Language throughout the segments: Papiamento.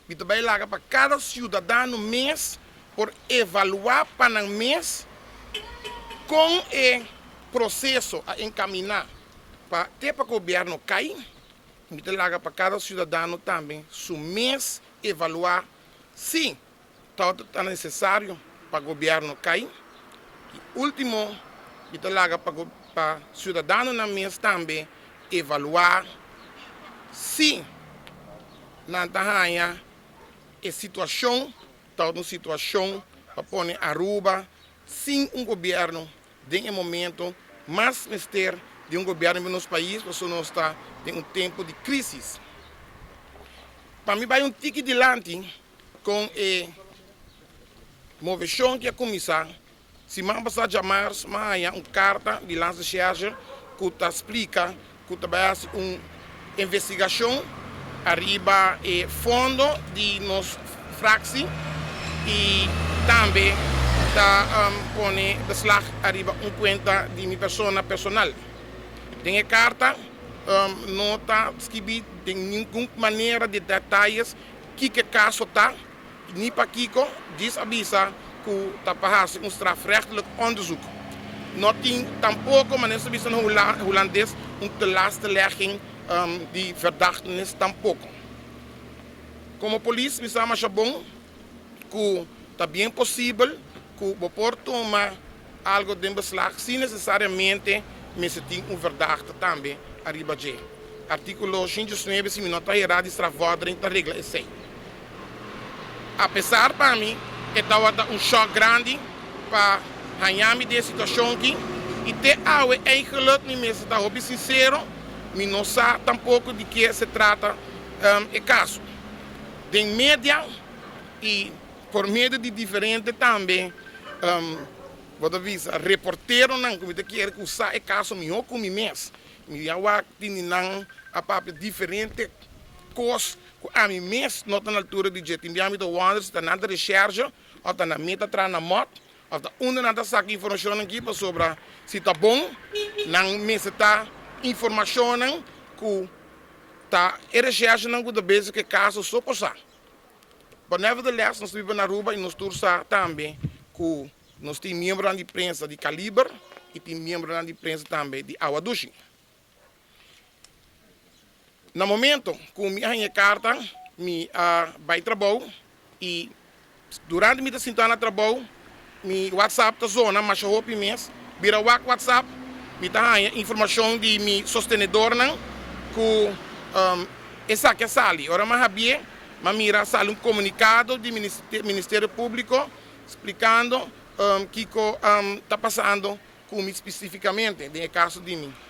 Mi ta bai laga pa kada siudadano mes por evaluá pa nan mes kon e proseso a enkaminá pa te pa gobièrnu kai. Mi ta laga pa kada siudadano tambe su mes evaluá si tabata ta nesesario pa gobièrnu kai. I último, mi ta laga pa pa siudadanonan mes tambe evaluá si nan ta haña e situashon tabata un situashon pa pone Aruba sin un gobièrnu den e momento mas mester di un gobièrnu den nos pais pasobra nos ta den un tempu di krísis. Pa mi bai un tiki dilanti kon e moveshon ki a kuminsá Siman pasá djamars m'a haña un karta di Landsrecherche ku ta splika ku ta bai hasi un investigashon ariba e fondo di nos fraksi i tambe ta pone beslag ariba un kuenta di mi persona personal. Den e karta no ta skibí den ningun manera di detayes kiko e kaso ta. Ni pakiko, djis a bisa ku ta pa hasi un strafrechtelijk onderzoek. No tin tampoko, manera sa bisa na Hulandes, un telastelegging di verdachtenis tampoko. Komo polis mi sa masha bon ku ta bien posibel ku bo por tuma algo den beslag sin nesesariamente mester tin un verdachte tambe ariba dje. Artíkulo 109, si mi no ta erá, di strafvordering ta regla esei. Apesar pa mi e tawata un shòk grandi pa haña mi den e situashon aki i te awe eigenlijk mi mester ta hopi sinsero, mi no sa tampoko di ke se trata e kaso. Den media i por medio di diferente tambe bo ta bisa reporteronan ku mi ta kere ku sa e kaso mihó ku mi mes, mi a wak tini nan a papia diferente kos Ku ami mes no ta na altura di dje. Tin bia mi ta wonder si ta nan ta resherge òf ta nan mi ta traha na mòt òf ta unda nan ta saka informashonnan aki pasobra si ta bon nan mester ta informashonnan ku ta e reshershenan ku ta bezig ku e kaso so por sa. But nevertheless nos ta biba na Aruba i nos tur sa tambe ku nos tin miembronan di prensa di kaliber i tin miembronan di prensa tambe di awa dushi. Na momento ku mi a haña e karta, mi a bai trabou i durante mi ta sintá na trabou, mi whatsapp ta zona masha hopi mes. Bira wak whatsapp, mi ta haña informashon di mi sostenedornan ku esaki a sali. Ora mi a habié, mi a mira a sali un komunikado di Ministerio Públiko splikando kiko ta pasando Ku mi spesifikamente den e kaso di mi.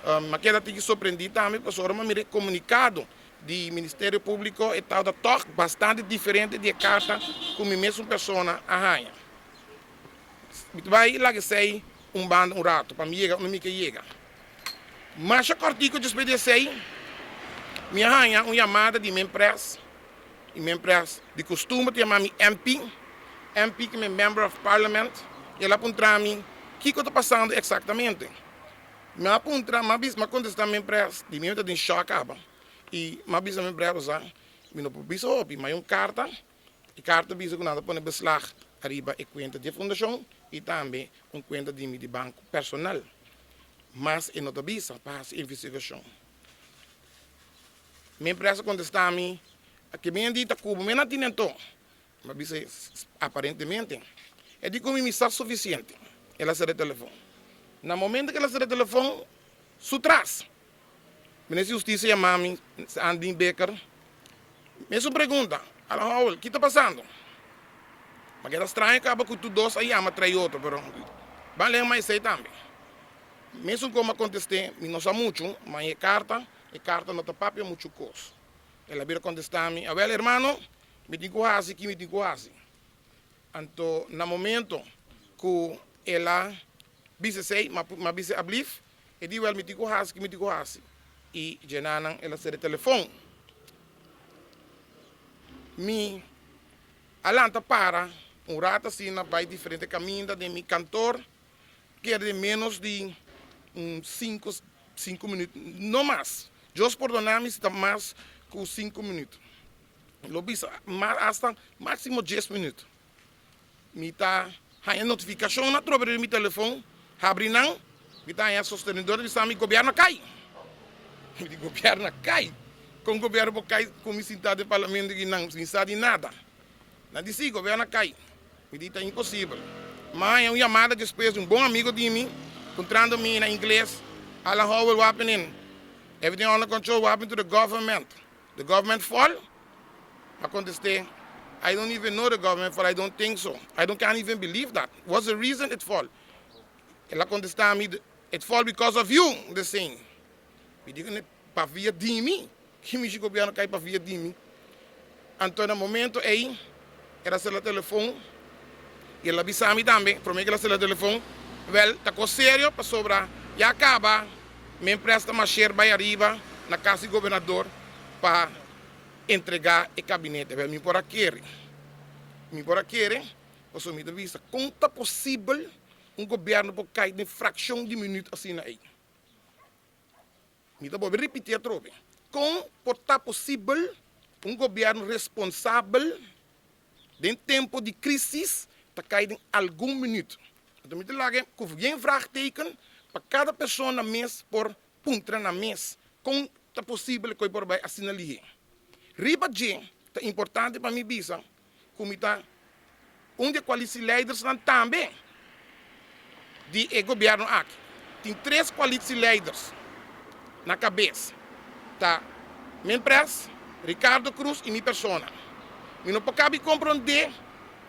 Mi a keda tiki sorprendí tambe pasobra ora mi a mira e komunikado di Ministerio Públiko e tabata tòg bastante diferente di e karta ku mi mesun persona a haña. Mi ta bai laga esei un banda un ratu pa mi yega unda mi ke yega. Masha kòrtiku despues di esei mi a haña un yamada di Mempress I mientras di costumber ta yama mi MP, MP ki mi Member of Parliament, el a puntra mi kico ta pasando exactamente. Mi a puntra, mi a bisa, mi a contesta mientras di mi ta den shock caba. I mi a bisa mientras, osa, mi no por bisa hopi, mi a un carta, e carta bisa cu nan ta pone beslag ariba e cuenta di e fundacion y tambe un cuenta di mi di banco personal. Mas e no ta bisa pa haci investigacion. Mi empresa contesta mi, Ke mi a di ta cubo mi a na tine anto? Mi a bisa, Aparentemente. E di cu mi, Mi sa suficiente. El a cera e telefon. Na momento cu el a cera e telefon, su tras, Minister di Husticia yama mi, Andin Bikker, mesun pregunta, Alan Howell, ki ta pasando? Mi a keda straño caba cu tur dos a yama trai otro, pero ban lema esey tambe. Mesun como a conteste, mi no sa mucho, ma e carta, E karta no ta papia muchu kos. El a bira kontestá mi, Awel, hermano, mi tin ku hasi ki mi tin ku hasi. Anto na momento ku el a bisa esei, mi a bisa ablif, e di, Wèl, mi tin ku hasi ki mi tin ku hasi. I djenanan el a sera e telefon. Mi a lanta para un rato asina bai diferente kaminda den mi kantor. Keda den menos di un sinku sinku minuut, no mas. Dios pordona mi si ta mas ku sinku minuut. Lo bisa hasta máximo 10 minuut. Mi ta haña notifikashon atrobe riba mi telefon, habri nan, mi ta haña sostenedor ta bisa mi gobièrnu a kai. Mi di gobièrnu a kai? Kon gobièrnu por kai ku mi sintá den parlamento aki nan sin sa di nada? Nan di si, gobièrnu a kai. Mi di ta imposibel. Mi a haña un yamada despues di un bon amigo di mi puntrando mi na ingles, Alan Howell, what happening? Everything under control, what happened to the government? The government fall? A contesté, I don't even know the government fall, I don't think so. I don't can't even believe that. What's the reason it fall? El a contestá mi, It fall because of you, the same. Mi di kuné, Pa via di mi? Ki mishi gobierno kai pa via di mi? Anto na momento ei, el a sela telefon i el a bisa mi tambe, promé ku el a sela telefon, Wèl, ta kos serio pasobra ya kaba mi empresa ta masher bai ariba na kas di gobernador pa entregá e kabinete. Wèl, mi por a kere. Mi por a kere pasobra mi ta bisa kon ta posibel un gobièrnu por kai den frakshon di minüt asina ei. Mi ta bolbe ripití atrobe, kon por ta posibel un gobièrnu responsabel den tempu di krísis ta kai den algun minüt? Anto mi ta laga ku yen vraagteken pa kada persona mes por puntra nan mes kon ta posibel ku e por bai asina lihé. Riba dje ta importante pa mi bisa ku mi ta un di e koalitsieleidersnan tambe di e gobièrnu aki. Tin tres koalitsieleider na kabes, ta Minpres, Ricardo Croes i mi persona. Mi no por kabi komprondé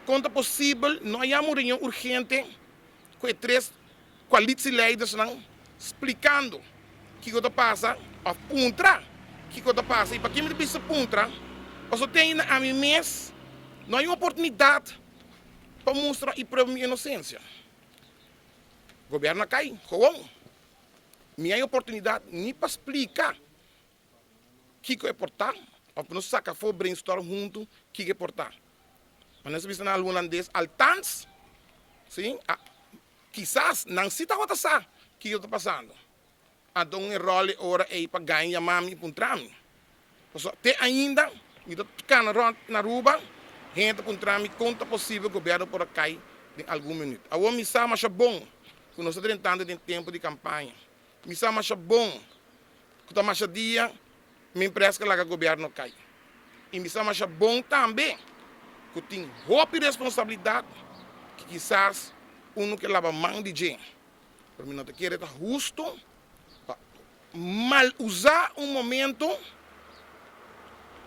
kon ta posibel no a yama un reunion urgente ku e tres koalitieleidersnan splikando kiko ta pasa òf puntra kiko ta pasa i pakindo mi ta bisa puntra pasobra te ainda ami mes no hay un oportunidat pa mustra i prueba mi inosensia. Gobièrnu a kai gewoon mi hay oportunidat ni pa splika kiko e por ta òf nos saka afó brainstorm huntu kiko e por ta. Ma nos a bisa na al hulandes althans si kisas nan si tabata sa kiko ta pasando. Anto un eròl e ora ei pa gaña yama mi i puntra mi. Pasobra te ainda mi ta kana rònt na Aruba, hende ta puntra mi kon ta posibel gobièrnu por a kai den algun minüt. Awor mi sa masha bon ku nos ta drentando den tempu di kampaña. Mi sa masha bon ku ta masha dia mi empresa ka laga gobièrnu kai. I mi sa masha bon tambe ku tin hopi responsabilidat ku kisas unu ke laba man di dje. Pero mi no ta kere ta hustu pa mal usa un momento,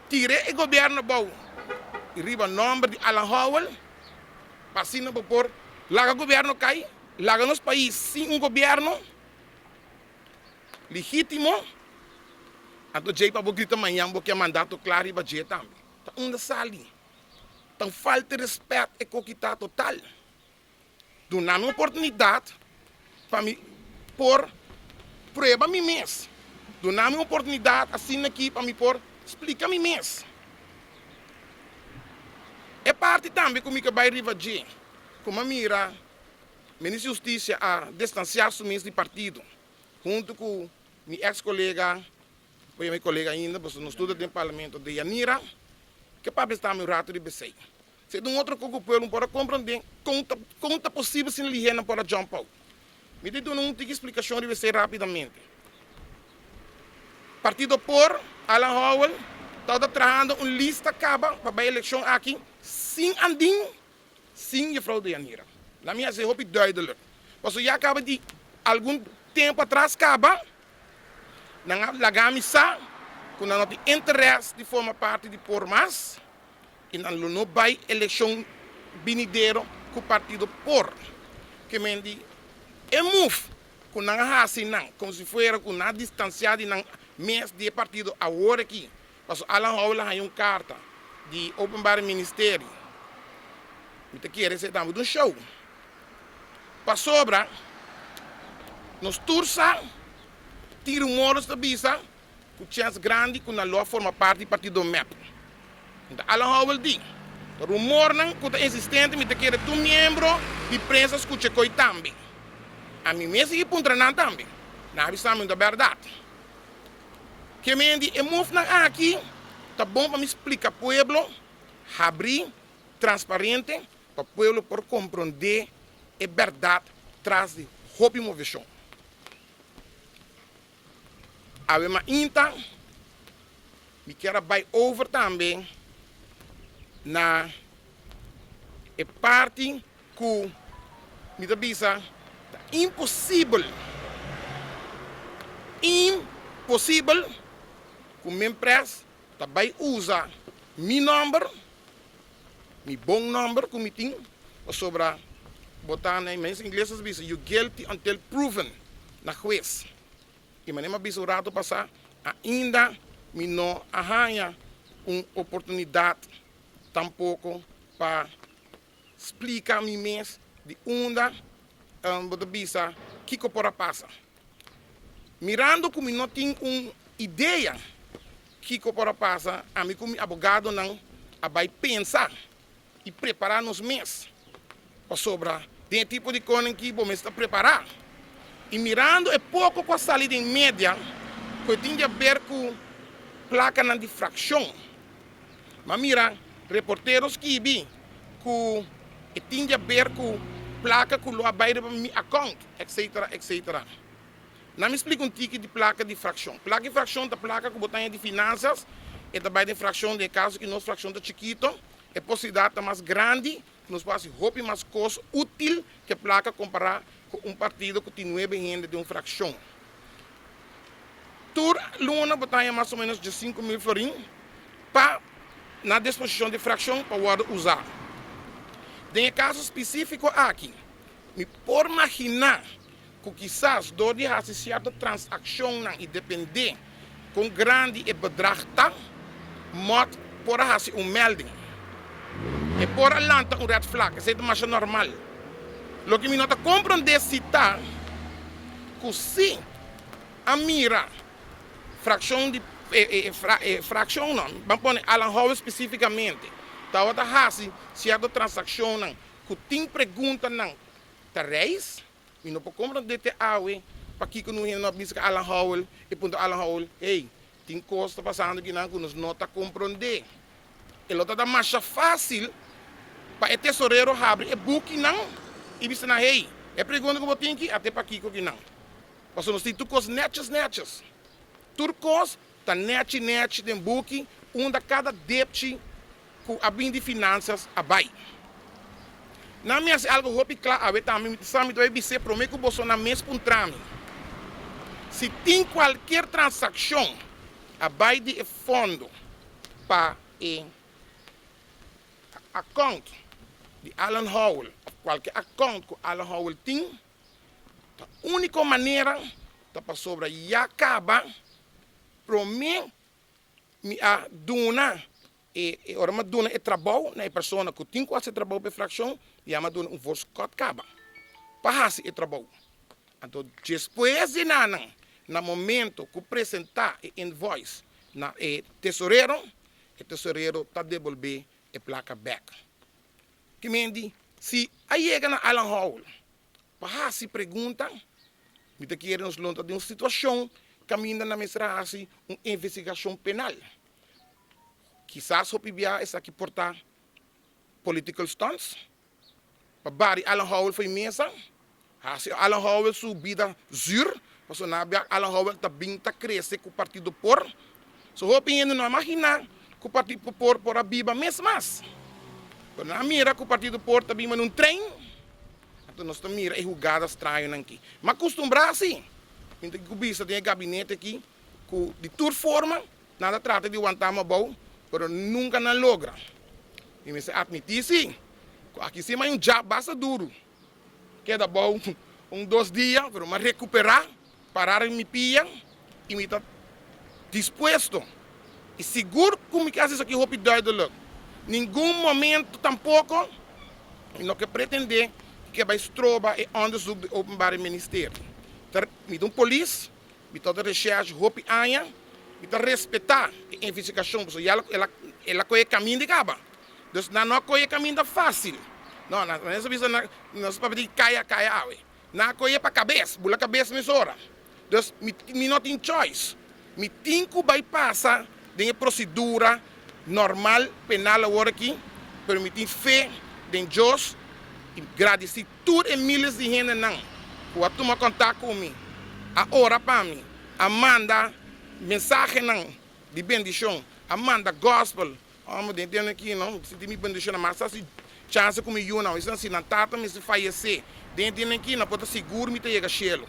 tira e gobièrnu abou i riba nòmber di Alan Howell pa asina bo por laga gobièrnu kai, laga nos pais sin un gobièrnu Ligítimo, anto djei pa bo grita mañan bo ke mandato kla riba dje tambe. Ta unda sali? Ta un falta di respèt e koki ta total. Duna mi oportunidat pa mi por prueba mi mes. Duna mi oportunidat asina aki pa mi por splika mi mes. E parti tambe ku mi ke bai riba dje, ku mi a mira Minister di Hustisia a distansiá su mes di partido huntu ku mi eks kolega, bo yama mi kolega ainda pasobra nos tur ta den parlamento, Deyanira, ke papia sta mi un rato riba esei. Si ta un otro kos ku pueblo no por a komprendé kon ta kon ta posibel sin lihé nan por a jump out. Mi ta duna un tiki splikashon riba esei rápidamente. Partido por, Alan Howell, tabata trahando un lista kaba pa bai elekshon aki sin andin Sin juffrouw Deyanira. La mi hasi hopi duidelijk. Pasobra ya kaba di algun tempo atras kaba, nan a laga mi sa ku nan no tin interes di forma parti di por mas i nan lo no bai elekshon binidero ku partido por. Ke men di e move ku nan a hasi nan komo si fuera ku nan a distansia di nan mes di e partido awor aki. Pasobra Alan Howell a haña un karta di Openbare Ministerie. Mi ta kere esei tambe ta un show. Pasobra nos tur sa, tin rumores ta bisa ku chèns grandi ku nan lo a forma parti di partido mep. Nta Alan Howell di, Ta rumornan ku ta insistente, mi ta kere tur miembro di prensa skucha e koi tambe. Ami mes sigui puntra nan tambe. Nan a bisa mi un ta bèrdat. Ke men di e move nan aki. Ta bon pa mi splika pueblo habrí, transparente, pa pueblo por komprondé e bèrdat tras di hopi moveshon. Awe mainta mi kier a bai over tambe na e parti ku mi ta bisa ta imposibel, imposibel ku Minpres ta bai usa mi nòmber, mi bon nòmber ku mi tin, pasobra bo ta na e mens ingles ta bisa you guilty until proven na hues. I manera mi a bisa un rato pasá, ainda mi no a haña un oportunidat tampoko pa splika mi mes di unda bo ta bisa kiko por a pasa. Mirando ku mi no tin un idea kiko por a pasa, ami ku mi abogadonan a bai pensa i prepará nos mes, pasobra den e tipo di konan ki bo mester ta prepará. I mirando e poko ku a sali den media ku e tin di aber ku plakanan di frakshon, m'a mira reportero skibi ku e tin di aber ku plaka ku lo a bai riba mi akount, etcetera, etcetera. Na mi splika un tiki di plaka di frakshon. Plaka di frakshon ta plaka ku bo ta haña di finansas, e ta bai den frakshon, den e kaso ku nos frakshon ta chikito, e posibilidat ta mas grandi ku nos por hasi hopi mas kos útil ku e plaka kompará ku un partido ku tin nuebe hende den un frakshon. Tur luna bo ta haña mas o ménos 15,000 florin pa na disposishon di frakshon pa wòrdu usá. Den e kaso spesífiko aki, mi por maginá ku kisas dor di hasi sierto transakshonnan i dependé kon grandi e bedrag ta, mòt por a hasi un melding. E por a lanta un red flag, esei ta masha normal. Loke mi no ta komprondé si ta ku si a mira frakshon di e frakshon no, ban pone Alan Howell spesífikamente, tabata hasi sierto transakshonnan ku tin preguntanan ta reis. Mi no por comprende te awe pakico no hende no a bisa cu Alan Howell y puntra Alan Howell, hey, tin cos ta pasando akinan cu nos no ta comprende. E lo ta ta masha facil pa e tesorero habri e bukinan y bisa nan, hey, e pregunta cu bo tin aki a te pakico akinan. Pasobra nos tin tur cos netjes netjes. Tur cos ta nechi nechi den buki unda cada depchi ku a bin di finansas a bai. Nan mi hasi algu hopi kla awe tambe, mi ta sa mi ta bai bis'é promé ku bosonan mes puntra mi. Si tin kualkier transakshon a bai di e fondo pa e akount di Alan Howell òf kualke akount ku Alan Howell tin, ta úniko manera ta pasobra ya kaba promé mi a duna e e ora mi a duna e trabou na e persona ku tin ku hasi e trabou pa e frakshon, ya mi a duna un voorskot kaba pa hasi e trabou. Anto despues di nanan, na momento ku presentá e invoice na e tesorero, e tesorero ta debolbé e plaka bèk. Ki men di, si a yega na Alan Howell pa hasi pregunta, mi ta kere nos lo ta den un situashon kaminda nan mester a hasi un investigashon penal. Kisas hopi bia esaki por ta political stunts pa bari Alan Howell fo'i mesa, hasi Alan Howell su bida zuur, pasobra na bia Alan Howell ta bin ta krese ku Partido Por. So hopi hende no a magina ku Partido Por por a biba mes mas. Pero nan a mira ku Partido Por ta bin manera un trein, anto nos ta mira e hugada strañonan aki. Mi a kustumbrá asi, mi ta ku bisa den e gabinete aki ku di tur forma Nan ta trata di wanta mi abou, pero nunka nan logra. Mi mester atmití sí, ku aki sí mi hay un djap basta duru. Keda abou un dos dia, pero mi a rekuperá, pará riba mi pia i mi ta dispuesto i sigur ku mi ke hasi esaki hopi duidelik. Ningun momento tampoko mi no ke pretendé ku ke bai stroba e onderzoek di Openbare Ministerie. Mi ta un polis. Mi ta ta recherche hopi aña, mi ta respeta e investigacion pasobra ya el a el a coge caminda y caba. Dus nan no a coge caminda facil. No, nan nan a bisa nan nos papia di caya caya awe. Nan a coge pa cabes, bula cabes mesora. Dus mi mi no tin choice. Mi tin cu bay pasa. den e prosedura normal penal awor aki, pero mi tin fe den Dios i gradisí tur e miles di hendenan ku a tuma kontak ku mi, a ora pa mi, a manda mensahenan di bendishon, a manda gospel. Amo den tene aki no, mi sinti mi bendishona mas asi chance ku mi yunan, esnan si nan tata mester fayesé den tene aki nan por ta sigur mi ta yega shelu.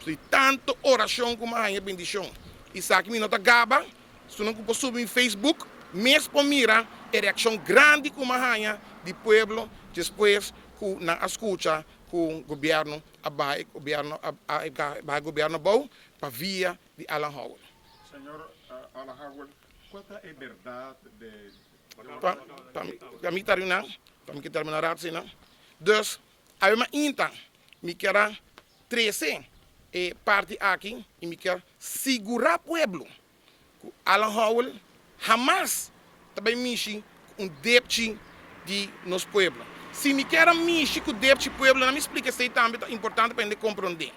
Di tanto orashon ku mi a haña bendishon. Esaki mi no ta gaba, Estunan ku por subi mi Facebook mes por mira e reakshon grandi ku mi a haña di pueblo despues ku nan a skucha ku gobièrnu a baha e gobièrnu a baha e gobièrnu abou pa via di Alan Howell. Señor Alan Howell, kua ta e bèrdat de. Pa mi terminá, pa mi ke terminá rato asina. Dus, awe mainta mi kier a trese e parti aki i mi kier sigurá pueblo ku Alan Howell hamas ta bai mishi ku un depchi di nos pueblo. Si mi kier a mishi ku depchi pueblo, nan mi splika esei tambe ta importante pa hende komprondé.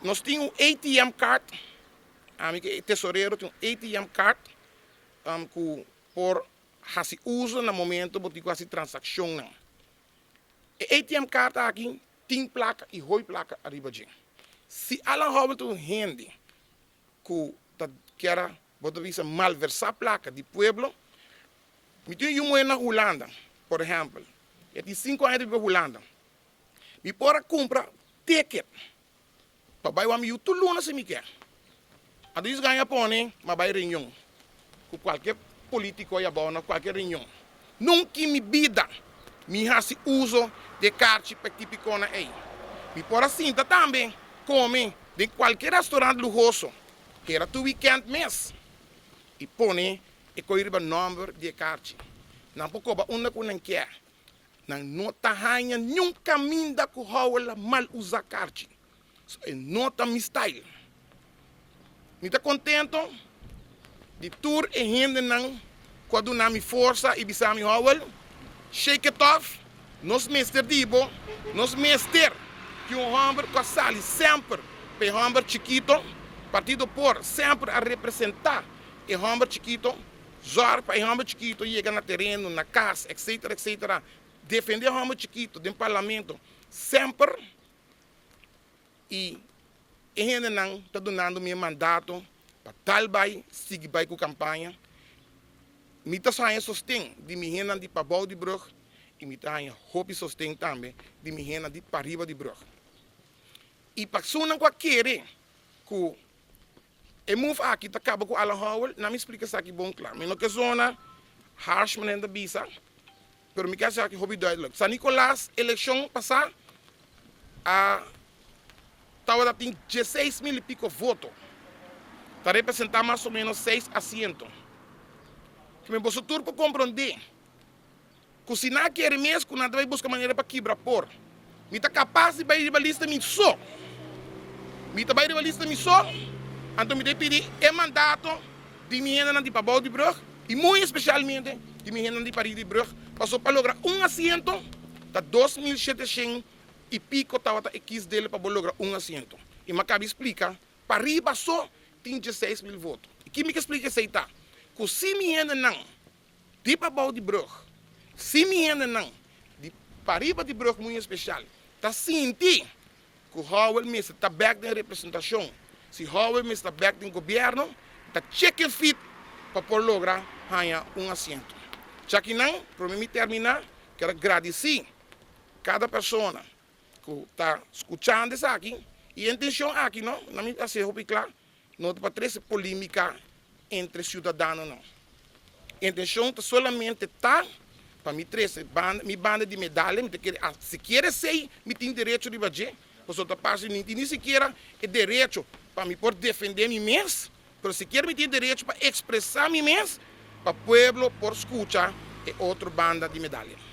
Nos tin un ATM card, ami ku e tesorero tin un ATM card ku por hasi uso na momento bo tin ku hasi transakshonnan. E ATM card aki tin plaka i hoi plaka ariba dje. Si Alan Howell ta un hende ku ta kier a, bo ta bisa, malversá plaka di pueblo, mi tin un yu muhé na Hulanda, por ehèmpel, e tin sinku aña ta biba Hulanda, mi por a kumpra ticket pa bai wak mi yu tur luna si mi kier. Anto Yus Gaña pone ma bai reunion ku kualke politiko ei abou na kualke reunion. Nunka in mi bida mi hasi uso di e karchi pa e tipikonan ei. Mi por a sinta tambe kome den kualke restaurant luhoso, kera tur wikènt mes, i pone e koi riba nòmber di e karchi. Nan por koba unda ku nan kier. Nan no ta haña niun kaminda ku Howell a mal usa karchi. So e no ta mi style. Mi ta kontento di tur e hendenan ku a duna mi forsa i bisa mi, Howell, shake it off, nos mester di bo, nos mester di un hòmber ku a sali semper pa e hòmber chikito. Partido por semper a representá e hòmber chikito. Zòrg pa e hòmber chikito yega na tereno, na kas, etcetera, etcetera. Defendé e hòmber chikito den parlamento semper i e hendenan ta dunando mi e mandato pa tal bai sigui bai ku kampaña. Mi ta haña sosten di mi hendenan di pabou di brùg i mi ta haña hopi sosten tambe di mi hendenan di pariba di brùg. I pa esunnan ku a kere ku E move aki ta kaba ku Alan Howell, nan mi splika esaki bon kla. Mi no ke zona harsh manera ta bisa, pero mi ke hasi esaki hopi duidelijk. San Nicolas elekshon pasá a tabata tin dieseis mil i piko voto, ta representá mas o menos seis asiento. Kimen boso tur por komprondé ku si nan a kere mes ku nan ta bai buska manera pa kibra por. Mi ta kapas di bai riba lista mi so. Mi ta bai riba lista mi so, anto mi ta pidi e mandato di mi hendenan di pabou di brug i muy espesialmente di mi hendenan di pariba di brug, pasobra pa logra un asiento ta 2700 i piko tabata e kiesdeel pa bo logra un asiento. I mi a kabi splika, pariba so tin 16.000 voto. I ki mi ke splika esei ta ku si mi hendenan Di pabou di brug, si mi hendenan di pariba di brug muy especial ta sinti cu Howell mester ta bek den representacion, si Howell mester ta bek den gobierno, ta check e fit pa por logra haña un asiento. Chakinan, prome mi termina, kier a gradici cada persona cu ta scuchando esaki y e intencion aki no, na mi haci hopi cla, No ta pa trese polemica entre ciudadanonan. Intencion ta solamente ta pa mi trese banda, mi banda di medalha, mi ta kere a sikiera esey mi tin derecho riba dje, pasobra ta parse mi tin ni sikiera e derecho pa mi por defende mi mes, pero sikiera mi tin e derecho pa expresa mi mes pa pueblo por scucha e otro banda di medalha.